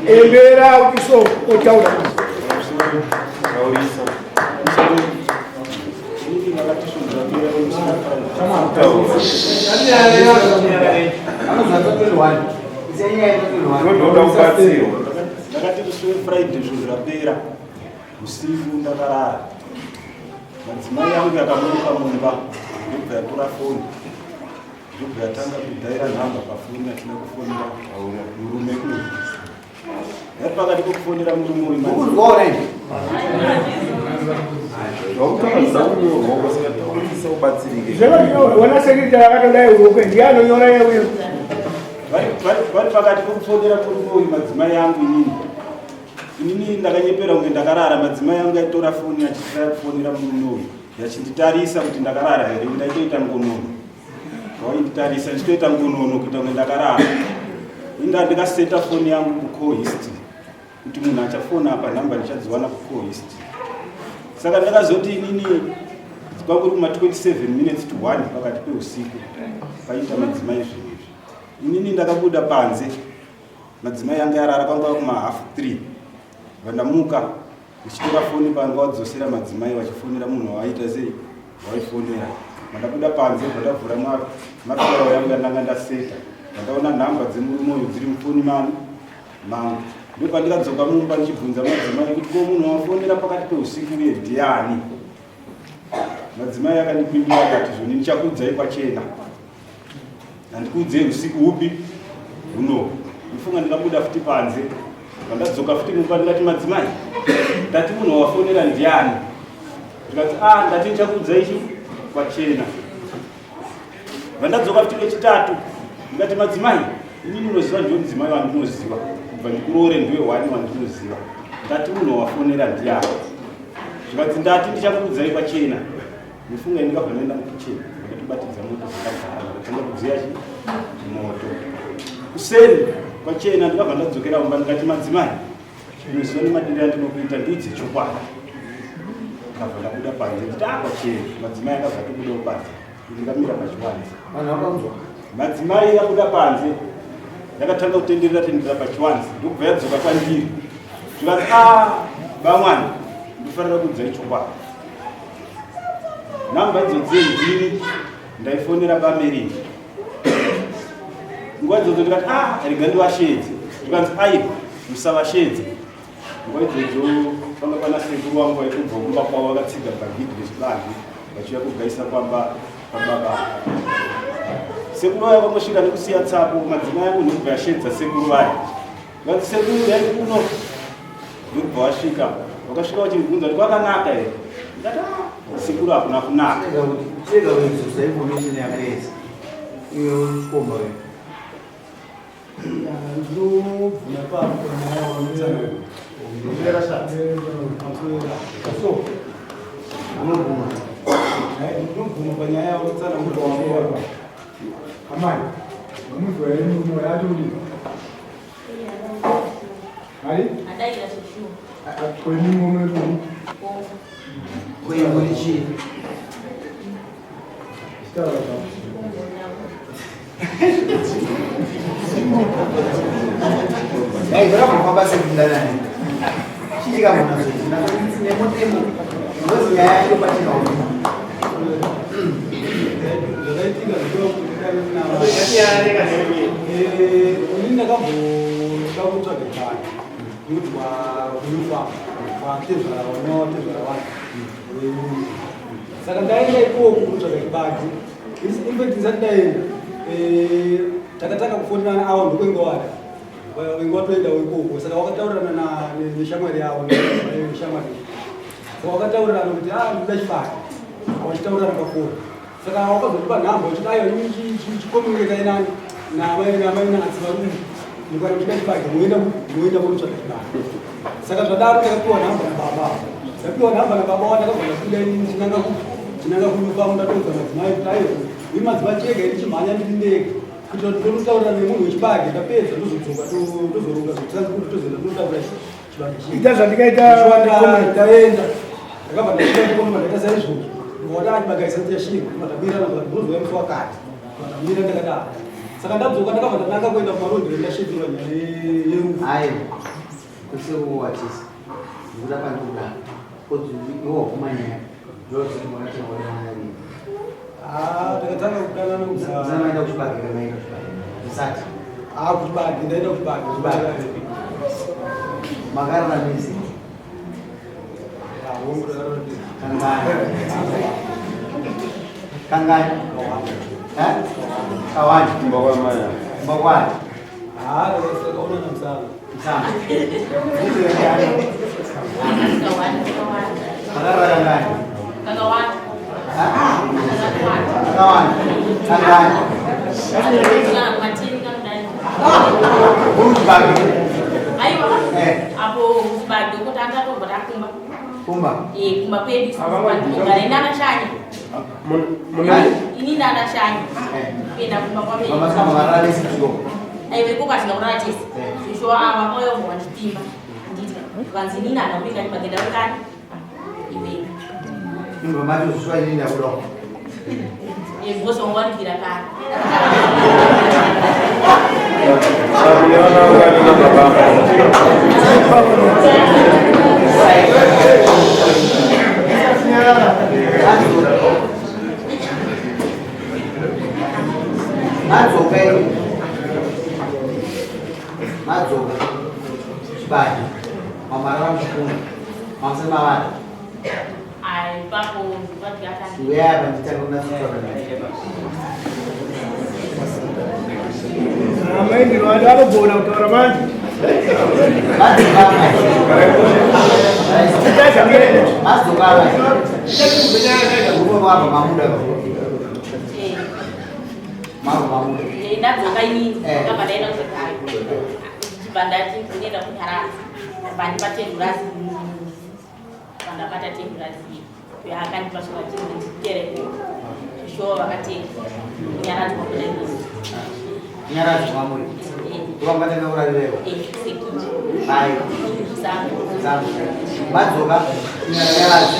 Embera kuti so otaura. Ndakati musi weFriday zvinhu zvapera usiku ndakarara madzimai yangu yakaburuka mumba ndobva yatora foni ndobva yatanga kudhaira nhamba pafoni achida kufonera murume uyu yati pakati pokufonera murume uyu Ona sekretari akatodai urukwe ndiye anonyora yeuyo. Vari pakati pokufonera murume uyu madzimai angu inini inini ndakanyepera kunge ndakarara madzimai angu aitora foni achitira kufonera murume uyu yachinditarisa kuti ndakarara here ndaitoita ngonono wainditarisa ndichitoita ngonono kuita kunge ndakarara inda ndikaseta foni yangu kucall history kuti munhu achafona apa nhamba ndichadziwana kucall history saka ndakazoti inini kwanguri kuma 27 minutes to 1 pakati peusiku paita madzimai zvinhu izvi inini ndakabuda panze madzimai anga yarara kwangava kuma half 3 vandamuka Ndichitora foni panga wadzosera madzimai vachifonera munhu wawaita sei waifonera. Mandabuda panze pandavhura mafirawo yangu yandanga ndaseta ndandaona nhamba dzemurume uyu dziri mufoni mani mangu ndopandikadzoka mumba ndichibvunza madzimai kuti ko munhu wafonera pakati peusiku uye ndiani madzimai akandipindura akati zvoni ndichakuudzai kwachena Handikuudzei usiku hupi huno. Ndifunga ndikabuda futi panze. Pandadzoka futi mumba ndikati madzimai. Ndati munhu wafonera ndiani? Ndikati ah ndati ndichakuudzai chi kwachena. Vandadzoka futi kechitatu. Ndikati madzimai ini ndinoziva ndiwe mudzimai wandinoziva. Kubva ndikuroore ndiwe wani wandinoziva. Ndati munhu wafonera ndiani? Zvikanzi ndati ndichakuudzai kwachena. Mufunga ndikabva ndaenda mukitchen ndakatobatidza moto zvakagara ndakatanga kudziya chi moto kuseni kwachena ndikabva ndadzokera kumba ndikati madzimai unoziva nemadiro andinokuita ndiudze chokwadi ndikabva ndabuda panze nditi ah kwachena madzimai akabva atobudawo panze ndikamira pachiwanze madzimai abuda panze yakatanga kutenderera tenderera pachiwanze ndokubva yadzoka kwandiri zvikanzi a ah, bamwana ndofanira kuudzai chokwadi Nhamba idzodzi ndini ndaifonera baMary. Nguva idzodzo ndikati ah rega ndivashedze. Ndikanzi aiwa musavashedze. Nguva idzodzo panga pana sekuru wangu vaitobva kumba kwavo vakatsiga bhagidhi rechibage vachiuya kugaisa kwamba kwababa. Sekuru vaya vangosvika nekusiya tsapo madzimai angu ndokubva yashedza sekuru vaya. Vanzi sekuru uyai kuno. Ndokubva wasvika. Wakasvika vachindibvunza kuti kwakanaka here? Ndikati ah, sekuru hakuna kunaka. Chega kuidzosa information yakaisa. Iyo chikomba wewe. Ndinobvuma ipapo nyaya So, Unobvuma. ndinobvuma panyaya yautsanangura wako. Amai, mamunzwa here murume wayo atodii? Ari? Adaira zveshuwa. Kweni murume wedu. Kweni muri chii? Chitaura zvako. Dai zvakambofamba sekudanani. Chii chikambona zvezvi? Nemutemo. Ngozi nyaya yacho pachena. Zvakaitika ndekuti ini ndakamboda kutsvaga chibage nekuti kunyufa kwatezvara wanotezvara wake saka ndaenda ikoko kutsvaga chibage infact ndisati ndaenda takatanga kufonirana awa ndokuinge wada wainge watoendawo ikoko saka wakataurirana neshamwari yavo neshamwari Saka wakataurirana kuti ah ndikuda chibage. Wachitaurirana pafoni. Saka wakazotipa nhamba uchiti aiwa chikomuniketa inani namai namai natsi varume. Mukana muchida chibage moenda moenda kunotsvaga chibage. Saka zvadaro takapiwa nhamba nababa. Ndapiwa nhamba nababa wa ndakabva ndabuda ini ndichinanga ku chinanga kunyuka ndatoudza madzimai kuti aiwa ini madzimai chega ini chimhanya ndiri ndega. Kuitira kuti tonotaurira nemunhu wechibage ndapedza ndozodzoka tozoronga zvekutransport tozoenda tonotaura ita zvandikaita ndaenda ndakabva ndaita ndikoma ndaita saizvozvo ndikaona ati bagaisa chashirwa ndikabira ndozouya musi wakati ndamira ndakadaro saka ndadzoka ndakabva ndananga kuenda kumarondera ndashedzerwa nyaya yerufu. Kusekuwatisa. Ndikuda pandikuda. Kodzi iwe wabvuma nyaya. Ndozviti makatanga kudanana rini. Ah, takatanga kudanana Musana kudhara. maenda kuchibage kana maenda kuchibage. Musati. Ah, kuchibage, ndaenda kuchibage. Kuchibage. Makarara mese. Ah, hongu takarara tese. Kangani. Kangani. Eh? Kawani. Kumba kwamai. Kumba kwani. Ah, takaonana musana. Msana. Makarara kangani. Ah? Kawani. Kangani. Kuchibage. Eh. Apo kuchibage kuti angatobva takumba. Kumba. Eh, kumba kwedu isusu kwandinogara. Ini ndakashanya. Ini ndakashanya. Eh. Kuenda kumba kwamene. Mama saka makarara mese kuchikoro. Aiwa ikoko hatina kurara tese. Eh. Zvisho ava vakauya vanditimba. Nditi vanzi inini handina kubika chibage ndakani. Iwe. Imba macho zviswa inini ndakuda. Eh, because wanga wandibvira kare. Mune vana vangani nababa? Madzoka iri. Madzoka. Chibage. Mamarara muchikunga. Mamusana mavata. Ai, ipapo ndikati Uyai apa nditanga kunatsotaura naye. Amaindiro ado anogona kutaura manje. Madzoka amai. Madzoka amai. Murume wabva mamuda. Eh. Mabva mamuda. Eh, ndadzoka inini Eh. ndabva ndaenda kuchigaro ndichibva ndati ndinoenda kunyarazi ndabva ndipa tendurazi vandabata tendurazi uyo akandipa svoka nditereko zvishowo vakatenga kunyaradzwa kudai Nyaradzo mamuri. Kuvangatanga kurarirewa. sekiti Ai. sango Zangu. Madzoka. Nyaradzo.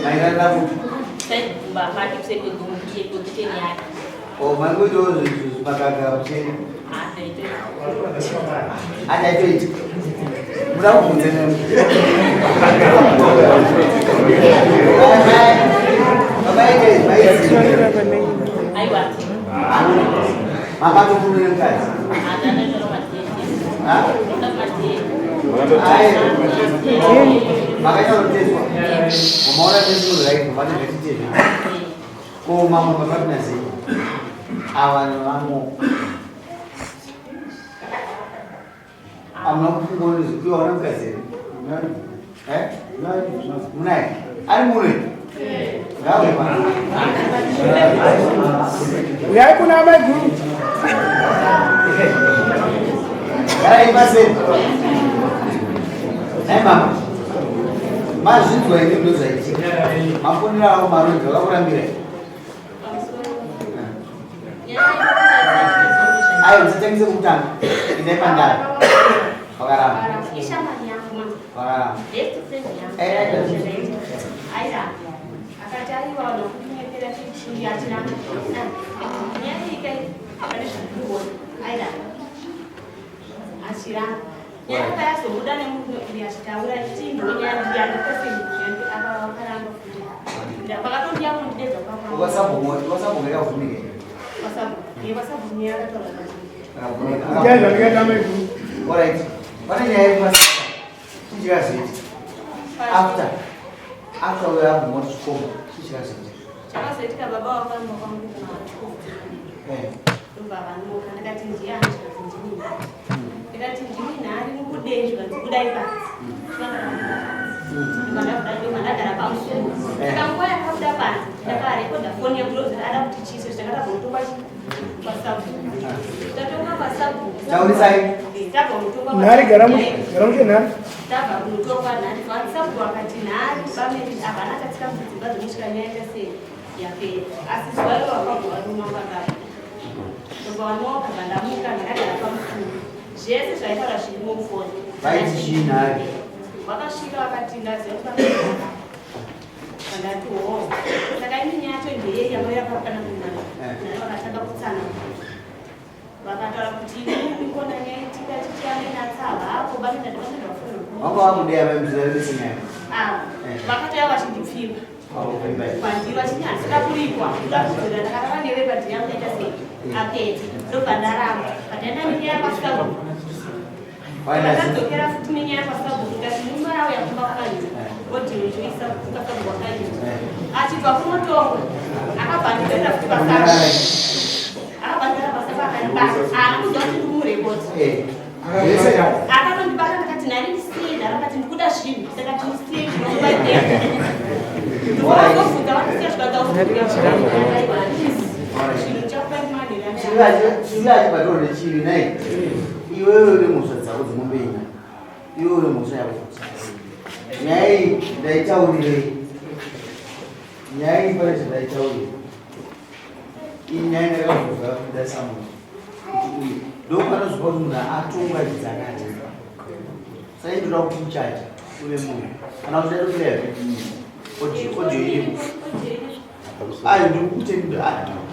Mairarira kuti. saigumba pake kuseri kwekicheni yake Oh, mangoitawo zvimagaga mucheni. handaito Handaitoiti. Muda kubvunza nemi. Baba ite maiziva. aiwa Makatofunira mukadzi. handandaitoro madhete Ha? ndoda madhete Ai. Makaita kuteswa. Umaona tesi right, mati ngatite. Ko mamwe mapartners enyu. Ava nevamwe. Amuna kufunga kuti iwe hauna mukadzi here? Eh? Munaye? Ari muno? Ngauye pano. Uyai kuna amai guru. Garai paseri. Nai mama. Mazvinzwa ini ndozvaitika. Mafonero avo maronzi vakakurambira. Ayo musatangise kutanga. Indai pandari. Vakaramba. Ishamwari yangu mama. Vakaramba. Best friend yangu. Eh, eh, Airamba. Akati aiwa nokunyepera chichi achiramba. Nyaya iyi kai pane zvandikuona. Airamba. Achiramba. Nyaya payazobuda nemurume uyu achitaura achiti ndonyaya ndiyandikose apa vakaramba futi. Vakatondiya kundidedza pamwe. Ukasabhonga yakavhumika here? Wasabhumi yakataura kuti Akavhumika. Itai zvandikaita amai guru. Alright. Pane nyaya yemasaka. Chichikazoita. After. After we have more chikomba. Chichikazoita. chakazoitika baba vakaramba kwangu kuma12 Eh. ndobva vanoka ndakati ndiyani zvikanzi ndini nhari ndikati ndini nhari mukudei zvikanzi budai panze ndobva ndagara pamusuwo saka nguva yakabuda panze ndakarekodha foni yangu ndobva ada kuti chiso chakatobva kutongwa kwasabhuku tatonga kwasabhuku Taurisai. tabva kutongwa Nhari gara gara mushe nhari. tabva kunotongwa nhari sabhuku akati nhari bameri havana katsika kuti dzimba dzinosvika nyaita sei yapera asi zuva iro vakabva varuma kwakabva ndobva vanoka bva ndamuka ndakagara pamusuwo zvese zvaitaura zvirimo mufoni Vaiti chii nhari? vakasvika vakati ndaziva kuti vandati ho saka inini yacho ndeyei yamauya pakana kunana Eh. vakatanga kutsanangura vakataura kuti inini kona nyaitika chichianenatsa havapo bamina ndavanoenda kufonera Wanga wakudeya vaimuzira nyaya. Ah, vakatouya vachindipfimba kwandiri vachiti handisida kuripwa ndoda kudzora ndakarara newe but yangu yaita sei apete ndobva ndaramba pataenda nenyaya kwasabhuku ndakadzokera futi nenyaya kwasabhuku ndikati murume auya kumba kwakanyura odhirojoisa kwasabhuku kwakanyura achibva kunotongwa akabva andidzorera futi pasabhuku akabva andidzorera pasabhuku akandibata haana kuziva kuti ndikumurekoti akatondibata ndakati nani ndisiye ndarakati ndikuda zvinhu saka ndisiye ndinovaazobvunza vandisiya zvikatauzvinhu chivi achibatwa nechivi nai iwewe une mhosva dzako dzinombenya iwe une mhosva yako nyaya iyi ndaitaurirei nyaya iyi pane zvandaitaurira iyi nyaya ndakabvunza kuda samunhu kuti uyu ndopanozopa kuti munhu atongwa chidzakati saka ndoda kuti uchaje uve munhu kana kuti daitoplaya audio audio irimo ayo ndikuti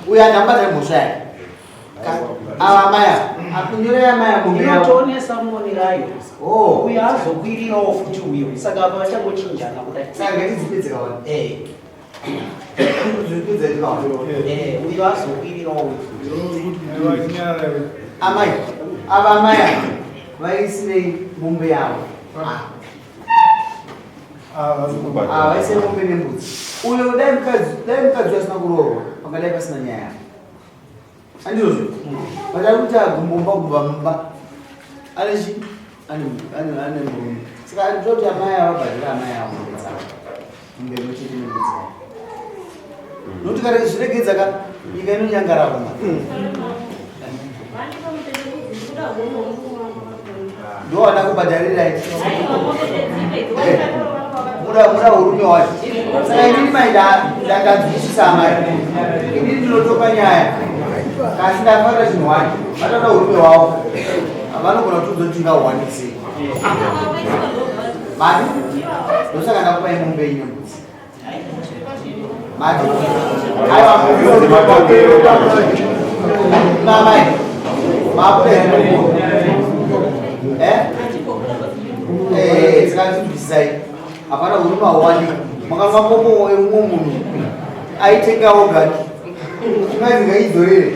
uyu andambata mhosva yake ava maya akunyorera maya mombe yavo inotoonesa muonerayo oh uyo azokwirirawo futi uyo saka apa vachangochinjana kudai saka ngatidzipedze kawana Eh, dzipedze kawana eh, uyo azokwirirawo uyo amai ava amai ava vaisirei mombe yavo Ah, vaisirei mombe nembudzi uyo dai mukadzi dai mukadzi asina kuroorwa pangadai pasina nyaya yavo andizvozvo vatari kuti agumbomba kubva mumba ane chi ane ane ane murume saka anditoti amai ava vabhadhira amai avo mombe dzavo mombe imwe chete nembudzi yavo nokuti kana zviregedza ka nyika inonyangarava ma ndowana kubhadharirai muda muda urume wacho saka inini mai ndandanzwisisa amai inini ndinotopa nyaya kasi ndafarira chinhu wacho vatoda urume hwavo vanogona kutiudza kuti tingahuwanisei mari ndosaka ndakupai mombe yenyu yembudzi mari aiwa mamai mabuda eh saka hapana huruma hauwanika makanwa kopo emumwe munhu aitenga oga ingazi ngaidzorere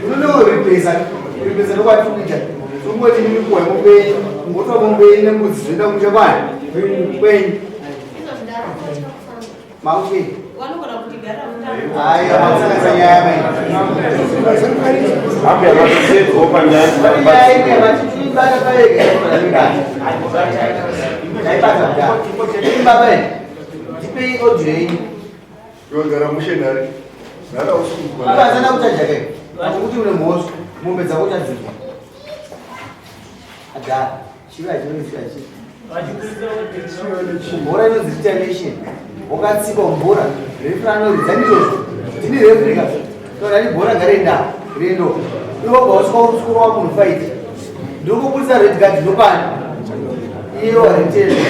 unonorepresa represa ndokwatikuita tongoti nimikuwa mombe yenyu ngotora mombe yenyu nembudzi zvoenda kumusha kwani kwenyu makuti vanogona kutigarira aiwa makusanganisa nyaya mai Hambe yakatosedzwa panyaya Pane nyaya imwe yavachitibata paega ndaibata kudai baba ndipei audio yenyu Yogara mushe nhare. Nhare hausi baba asana kuchaja kai kuti une mhosva mombe dzako uchadzidya agara chiva chinoitika chi bhora inonzi retaliation wakatsikwa mubhora refri anoridza ndizvozvo ndini refri ka toda bhora ngarenda rendo iwe wabva wasvika usvikorowa munhu fight ndokubudisa red card ndopani iye waretezvo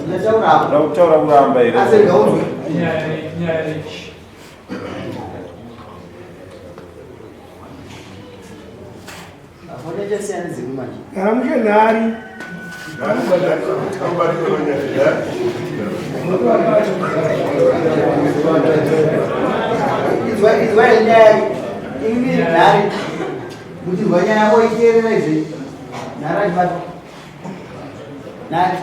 ndataura apo Uda kutaura kuramba here? asi ngaunzwe afona chasiyana dzimwe manje Gara mushe nhari. Izwa izwa nyaya ini nhare muchizwa nyaya yako iteerera izvi nhare achibata nhare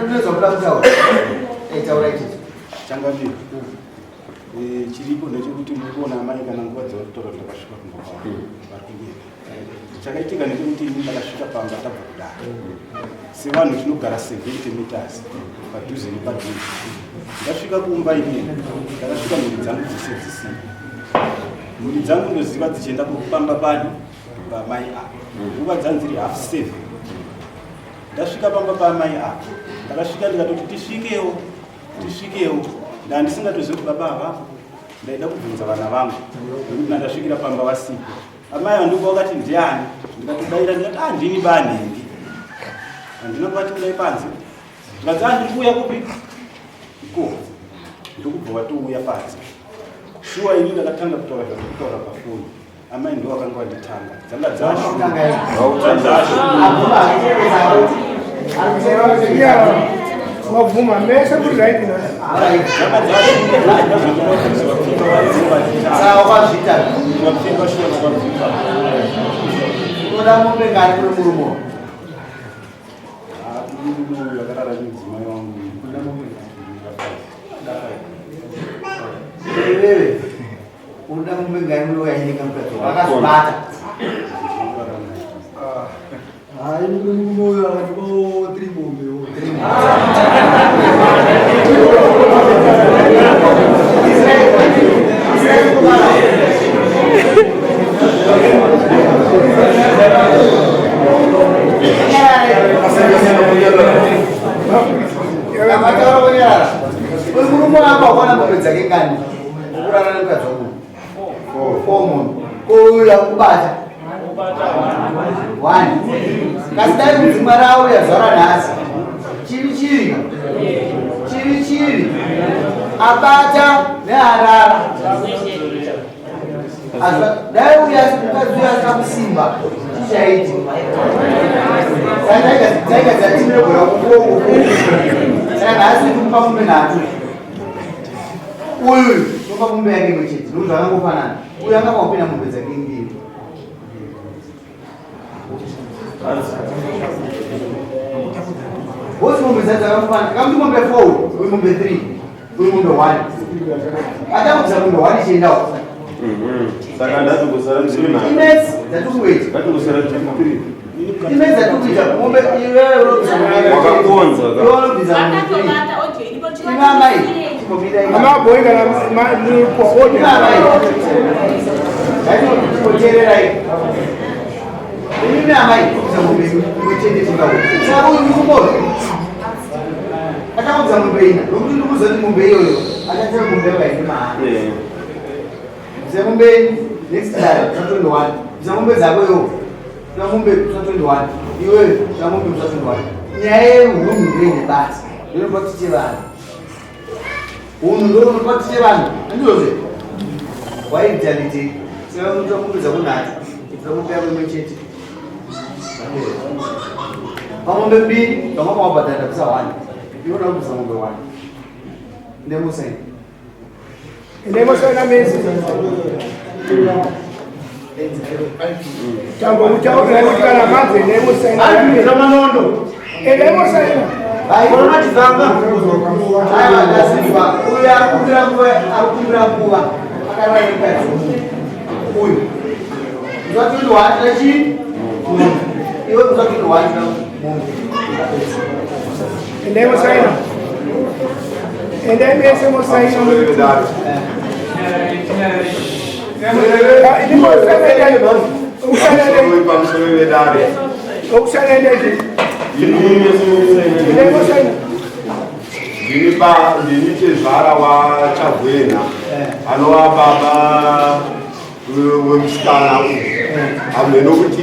munoza kuda kutaura taura ichichi changamire Eh, chiripo ndechekuti muri kuona amai kana nguva dzavari kutaura kuti ndakasvika kumba kwavo vari kunyeka chakaitika ndechekuti ini ndakasvika pamba tabva kudare sevanhu tinogara 70 meters padhuze nepadhuze ndasvika kumba inini ndakasvika mhuri dzangu dzese dzisipo mhuri dzangu ndoziva dzichienda kupamba pani pamai apa nguva dzanziri half seven ndasvika pamba paamai apa ndakasvika ndikatoti tisvikewo tisvikewo ndandisingatozivi kuti baba havapo ndaida kubvunza vana vangu nekuti ndandasvikira pamba vasipo amai vanduku vakati ndiani ndikatodaira ndikati ah ndini banhingi handina kuvati kudai panze ndikati ah ndiri kuuya kupi ikoko ndokubva vatouya panze shuwa ini ndakatanga kutaura zvandikutaura pafoni. Amai ndo vakanga vanditanga. Dzanga Dzakutanga dzashu. Wabvuma mese kuri right na. Dzanga dzashu. Ndazvinoda vanditanga. Saka wakazviita. Vapfimba shuwa vapfimba. Unoda mombe ngani kune murume uyu? Ah, murume uyu akarara nemudzimai wangu. Iwewe unoda mombe ngani kune wayanyika mukadzi wako? Akazvibata. Hayi murume uyu akatipawo three mombe wo. Amataura kunyarara. Uyu murume wako wakwana mombe dzake ngani? Ukurara nemukadzi wako. Four mombe. Ko uyu akubata? One. Kasi dai mudzimai rauya zuva ranhasi. Chivi chivi. Chivi chivi. Abata nearara. Dai uya mukadzi uya asina kusimba. Chichaiti. Saka dzatinogona kukongo. Saka nhasi tikupa mombe nhatu. Uyu topa mombe yake imwe chete. Nokuti zvakangofanana. Uyu anga kwapinda mombe dzake mbiri. Wozi mombe dzake dzakangofanana. Kamuti mombe 4, uyu mombe 3, uyu mombe 1. Atakubvisa mombe 1 ichiendawo. Saka ndazongosara ndiri nayo. Imedzi dzatikuita. Ndatongosara ndiri three. Imedzi dzatikuita mombe iwewe unobvisa mombe. Wakakonza ka. Iwewe unobvisa mombe 3. Vakatobata audio iripo Imi amai, chimbomira imi. Mama boy kana ma ni kwa Imi order. amai. Ngatipotererai. Imi amai, kubvisa mombe imwe chete tingawo. Saka uyu murume achakubvisa mombe ina, nokuti ndikuziva kuti mombe iyoyo achatora mombe yakaende mahara. Bvisa mombe next time musa 21. Bvisa mombe dzako iwo. Bvisa mombe musa 21. Iwewe bvisa mombe musa 21. Nyaya yehunhu ndoine basa. Ndinopa tiche vanhu. Hunhu ndoinopa tiche vanhu. Handizvozve? Waitalite. Saka unotora mombe dzako nhatu. Utora mombe yako imwe chete. Pamombe mbiri, pamwe pawabhadhara bvisa 1. Iwe unoda kubvisa mombe 1. Ndemusaini. Ndemo sana mese. Tambo mutaurira kuti kana madze ndemo sana. Manondo. Ndemo sana. Corona chizanga. Aiwa ndazvinzwa. Uyu ari kukumbira nguva, ari kukumbira nguva. Akarara nemukadzi. Uyu. Musi wa 21 tachi? Iwe musi wa 21 na mombe. Ndemo sana. Endai mese mosaina. Pamusoro vedare. Okusaina ndeti. Endai mosaina. Ndini ba ndini tezvara waChagwena anova baba wemusikana uyu hameno kuti.